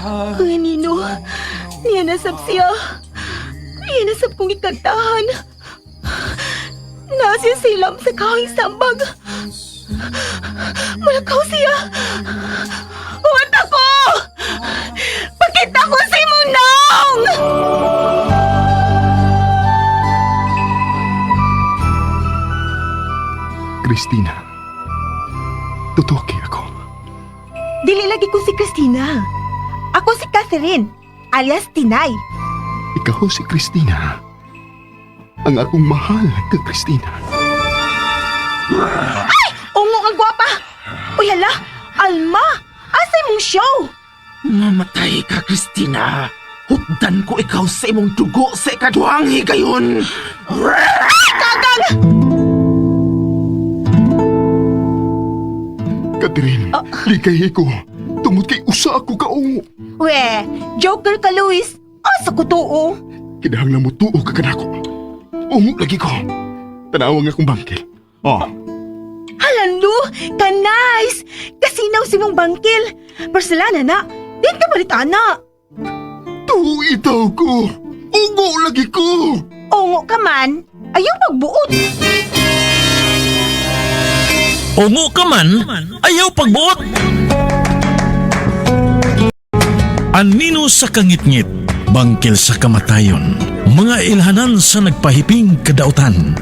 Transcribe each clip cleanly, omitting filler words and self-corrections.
Ang anino, niya nasab siya. Niya nasab kong ikantahan. Nasa silam sa kahing sambag. Malakaw siya. Huwag ako! Pakita ko sa imong naong! Christina. Totoo kay ako. Dili lagi ko si Christina. Ako si Catherine, alias Tinay. Ikaw si Christina. Ang akong mahal ka, Christina. Ungo ang gwapa! Uy, hala! Alma! Asa imong show? Mamatay ka, Christina. Hupdan ko ikaw sa imong dugo sa ikaduhang higayon. Catherine, likay ko. Tungod kay usa ako kaungo. We, joker ka, Luis. Asa ko tuo? Kinahanglan mo tuo ka kanako. Ungo lagi ko. Tanawang akong bangkil. Oh, Hala, Lu! Ka-nice! Kasinaw si mong bangkil. Porcelana na. Din ka palit ana. tuo itaw ko. Ungo lagi ko. Ungo ka man, ayaw pagbuot. Ungo ka man, ayaw pagbuot. Anino sa kangitngit, bangkil sa kamatayon, mga ilhanan sa nagpahiping kadautan.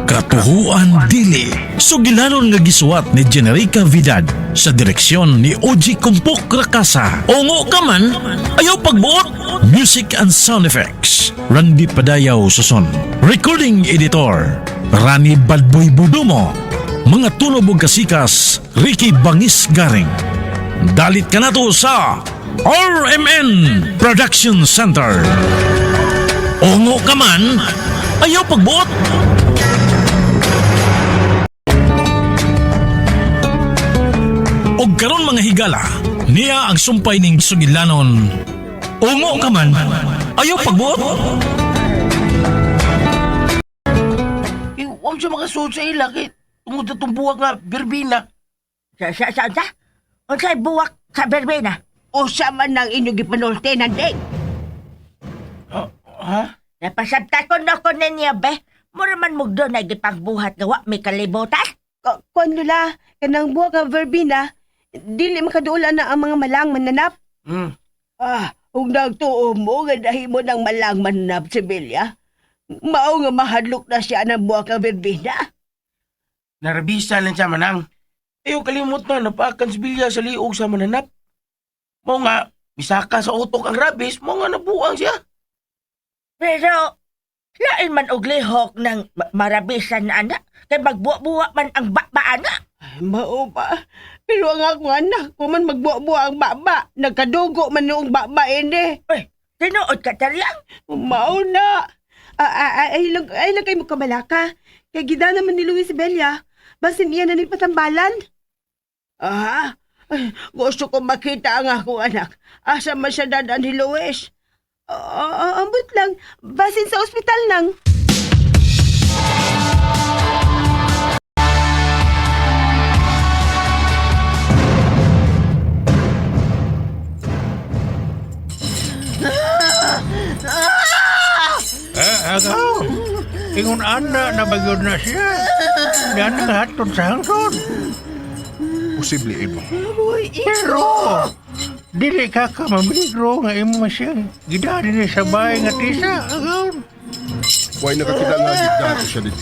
Katuhuan dili, sugilanon nga gisuwat ni Generica Vidad sa direksyon ni Oji Kumpok Rakasa. Ungo ka man, ayaw pagbuot. Music and sound effects, Randy Padayaw Suson. Recording editor, Rani Badboy Budumo. Mga tunob ug kasikas, Ricky Bangis Garing. Dalit ka na to sa RMN Production Center. Ungo ka man, ayaw pagbuot. Og karon mga higala, niya ang sumpay ning sugilanon. Ungo ka man, ayaw pagbuot. Eh, huwag siya makasuot sa ila kay tungod sa itong buwak nga berbina. Sa? Unsay buwak sa berbena? Usa man ang inyong gipanulti ng ding. Ha? Napasabta ko na ko ninyo, be. Mura man mugdo na gipagbuhat nga wa may kalibutan. Kuan Lula, kanang buwak nga verbena, dili makaduola na ang mga malang mananap. Ah, ug nagtuo mo nga nahimo ng malang mananap si Bilya. Mao nga mahadlok na siya ng buwak nga berbena. Narabisa lang siya manang. Ayaw kalimot na, napakan si Bilya sa liog sa mananap. Mo nga, misaka sa utok ang rabis, mo nga nabuang siya. Pero, lain man og lihok ng marabisan na anak, kay magbuwa-buwa man ang bakba anak. Ay, mao ba? Pero ang akong anak, kung man magbuwa-buwa ang baba, nagkadugo man noong baba ini. Uy, tinuod ka talyang. Mao na. Ay lang kayo magkabalaka. Kay gida naman ni Luis Bella. Basin iya na ni patambalan. Aha. Ay, gusto ko makita ang akong anak. Asa man siya dadaan ni Luis? Ambot lang. Basin sa ospital nang. Eh, agaw. Ingon ana na bagyod na siya. Yan ang hatod sa hangtod. Posible imo. Pero, dili ka ka mamiligro nga imo siyang gidani ni sa bahay nga tisa. Agaw. Way nakakita nga gigdato siya din.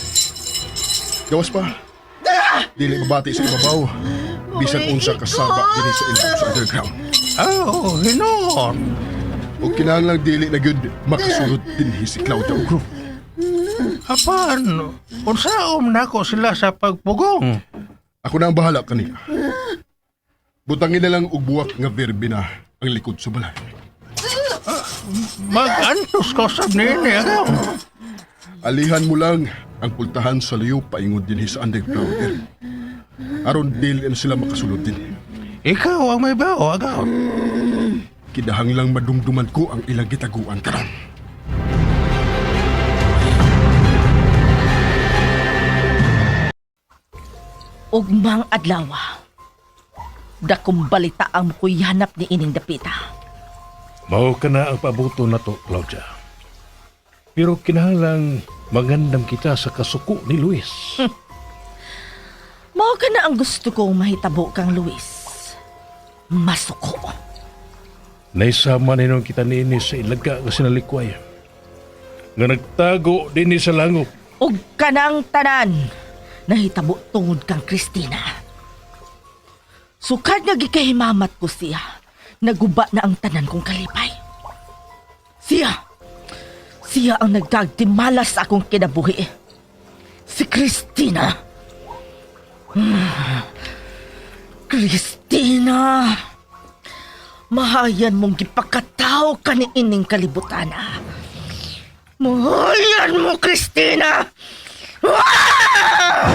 Gawas pa. Dili mabati sa ibabaw. Bisan unsa kasaba dinhi sa ilawom sa underground. Oh, hinoon. O kinahanglang dili na gyud makasulod dinhi si Claudia ug crew. Apan, unsaom nako sila sa pagpugong. Ako na ang bahala kanila. Butangin na lang og buwak nga verbena ang likod sa balay. Mag-antos ka sab nini, agaw. Alihan mo lang ang pultahan sa layo paingon dinhi sa underground area. Aron dili na sila makasulod dinhi. Ikaw ang may bao, agaw. Kinahanglang madumduman ko ang ilang gitaguan karon. Ugmang adlaw. Dakong balita ang mukuyanap ni ining dapita. Mao ka na ang paabuto na to, Claudia. Pero kinahanglang magandam kita sa kasuko ni Luis. Mao ka na ang gusto kong mahitabo kang Luis. Masuko. Naisama ninong kita niini sa ilaga nga sinalikway. Nga nagtago dinhi sa langop. Ug kanang tanan nahitabo tungod kang Christina. Sukad nga gikahimamat ko siya, naguba na ang tanan kong kalipay. Siya, siya ang nagdagdimala sa akong kinabuhi. Si Christina. Christina! Mahayan mong gipakataw ka ni ining kalibutan. Ah. Mahayan mo, Christina! Ah!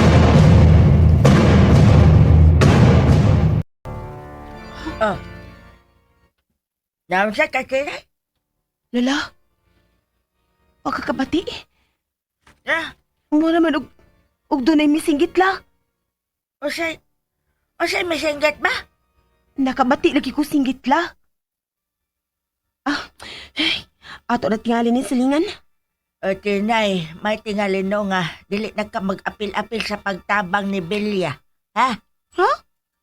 Oh. Naunsa ka, Tinay? Lala, o kakabati. Ah, Mo naman og dunay misinggit la. usay, usay masinggat ba? Nakabati lagi ko singgit la. Ah, ay, ato na tingali ni silingan. O, Tinay, may tingali no nga, dili na ka mag-apil-apil sa pagtabang ni Bilya. Ha? Ha?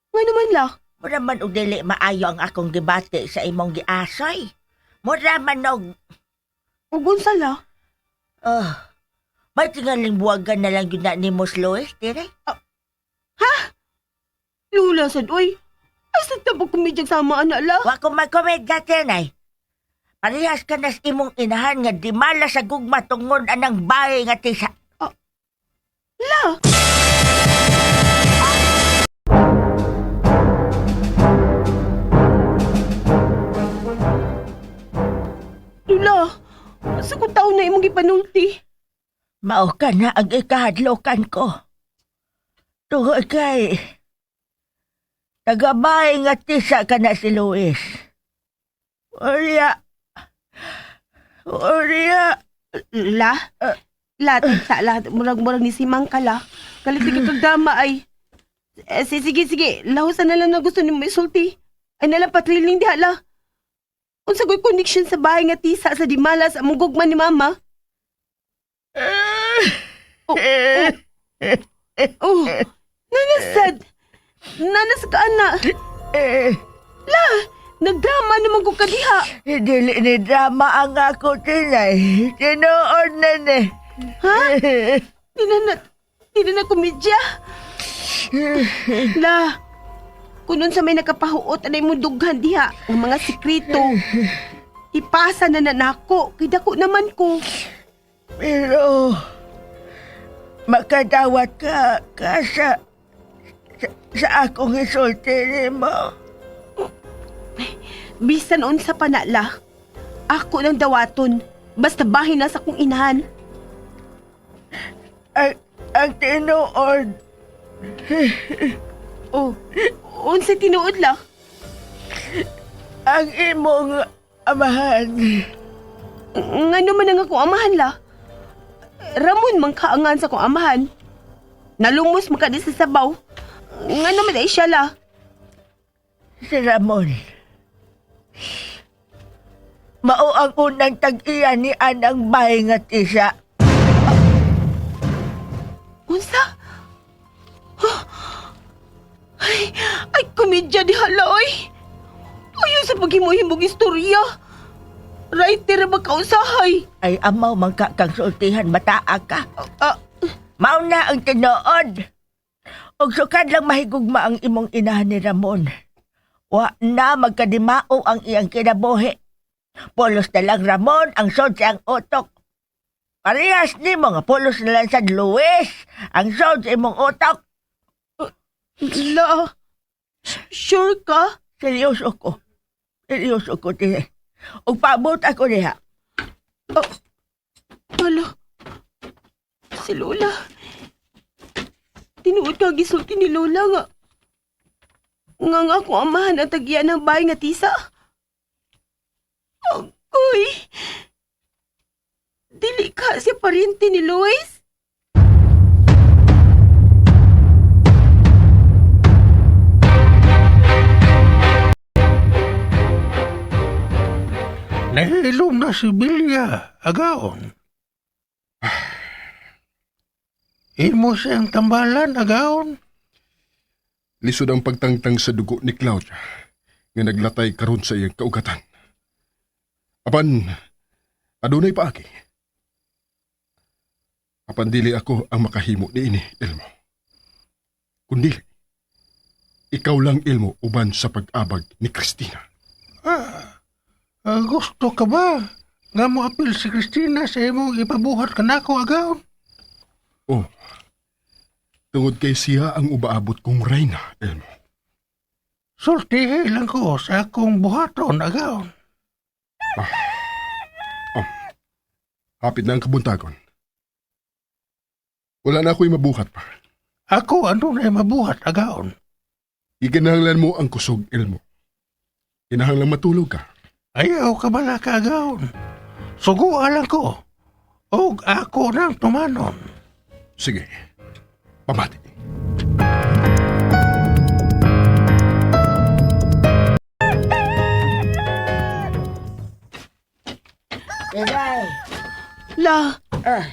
Nga naman la. Mura man og dili maayo ang akong gibati sa imong giasoy. Mura man og, Og unsa la? oh, may tingaling buwagan na lang yun na ni Mos Luis, Tinay. Lula sad oy. Asa ta ba kumidyag sama ana la? Wa ko magkomedya, Tinay. Parehas ka na sa imong inahan nga di mala sa gugma tungod anang bahay nga tisa. La. Lula, sa kung taon na imong gipanulti? Mao ka na ang ikahadlokan ko. Tungod kay tagabay nga tisa ka na si Luis. Orya. Orya. La? La, tagsa la. Murag-murag ni Simang ka la. Kalit ka kagdama ay. Eh, sige, sige. Lahusan na lang na gusto nimo isulti. Ay nalang patriling diha la. Unsa ko'y connection sa bahay nga tisa sa Dimalas among gugma ni Mama? Oh, oh. Oh, nanasad. Nanas ka, ana. Eh, La, nagdrama naman ko kadiha. dili ni drama ang ako, Tinay. Tinuod na ni. Ha? Di na na komedya. La, kunon sa may nakapahuot anay mo dughan diha ang mga sikreto. Ipasa na na nako, kay dako naman ko. Pero, makadawat ka, ka sa akong isulti nimo. Bisan unsa pa na la. Ako nang dawaton. Basta bahin na sa kong inahan. Ang tinuod, Oh, unsa tinuod la? ang imong amahan. Ngano man ang akong amahan la? Ramon man kaangan sa akong amahan. Nalumos man ka di sa sabaw. Ngano man ay siya la? Si Ramon. Mao ang unang tag-iya ni Anang bahay nga tisa. Unsa? Huh? Ay, ay, komedya di hala, oy. Ayaw sa paghimo-himog istorya. Writer ba kausahay? Ay amaw man ka kang sultihan bataa ka. Ah, Mao na ang tinuod. Og sukad lang mahigugma ang imong inahan ni Ramon. Wa na magkadimao ang iyang kinabuhi. Pulos na lang Ramon ang sod sa ang utok. Parehas ni mga pulos na lang sa Luis ang sod sa imong utok. la. Sure ka? Seryoso ko. Seryoso ko, tihe. Ug paabot ako diha. Hala. Si Lola. Tinuod ka gisulti ni Lola nga. Nga nga akong amahan ang tagiyan ng bahay nga tisa. Agoy. Dili ka siya parente ni Luis? Nahilom na si Bilya, agaon. Imo siyang tambalan, agaon. Lisod ang pagtangtang sa dugo ni Claudia nga naglatay karon sa iyang kaugatan. Apan, adunay paagi. Apan dili ako ang makahimo niini, Elmo. Kundili, ikaw lang, Elmo, uban sa pag-abag ni Christina. Ah, gusto ka ba? Nga mo apil si Christina sa imong ipabuhat kanako, agaon. Oh, tungod kay siya ang ubaabot kong reyna, Elmo. Sultihi lang ko sa akong buhaton, agaon. Hapit na ang kabuntagon. Wala na ako'y mabuhat pa. Ako ano na mabuhat, agaon. Ikinahanglan mo ang kusog, Elmo. Kinahanglan matulog ka. Ayaw ka bala ka, agaon. Suguan lang ko. Og ako nang tumanon. Sige, pamati. Tinay. La, Ah,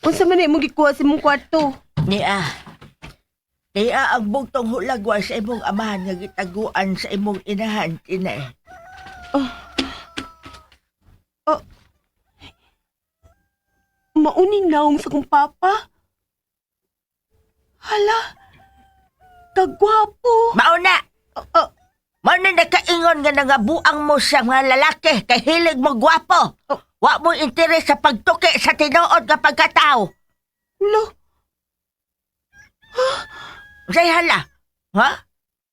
unsa man na imong gikuha sa imong kwarto? niya. Niya ang bugtong hulagwa sa imong amahan nga gitaguan sa imong inahan, Tinay. Mauning naong sa kong papa. Hala, kagwapo. Mauna! Ah, Mauna nakaingon nga nangabuang mo sa mga lalaki kay hilig mo gwapo. Oh. Wa mo interes sa pagtuki sa tinuod nga pagkatao. la, Unsay hala? Ha?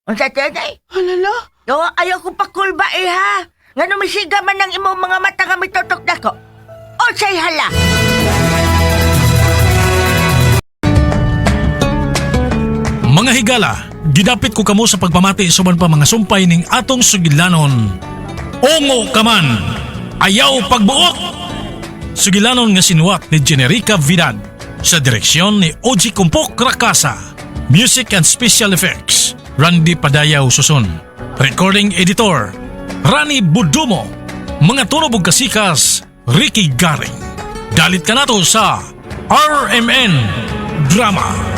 Unsay tinay? hala la. No, ayaw ko pakulba eh ha. Nga numisiga man ang imong mga mata nga mitutok nako. Unsay hala? Mga higala, gidapit ko kamo sa pagpamati sa uban pa mga sumpay ning atong sugilanon. Ungo ka man, ayaw pagbuot! Sugilanon nga sinuwat ni Generica Vidad sa direksyon ni Oji Kumpok Rakasa. Music and Special Effects, Randy Padayaw Susun. Recording Editor, Rani Budumo. Mga tunog ug kasikas, Ricky Garing. Dalit ka nato sa RMN Drama.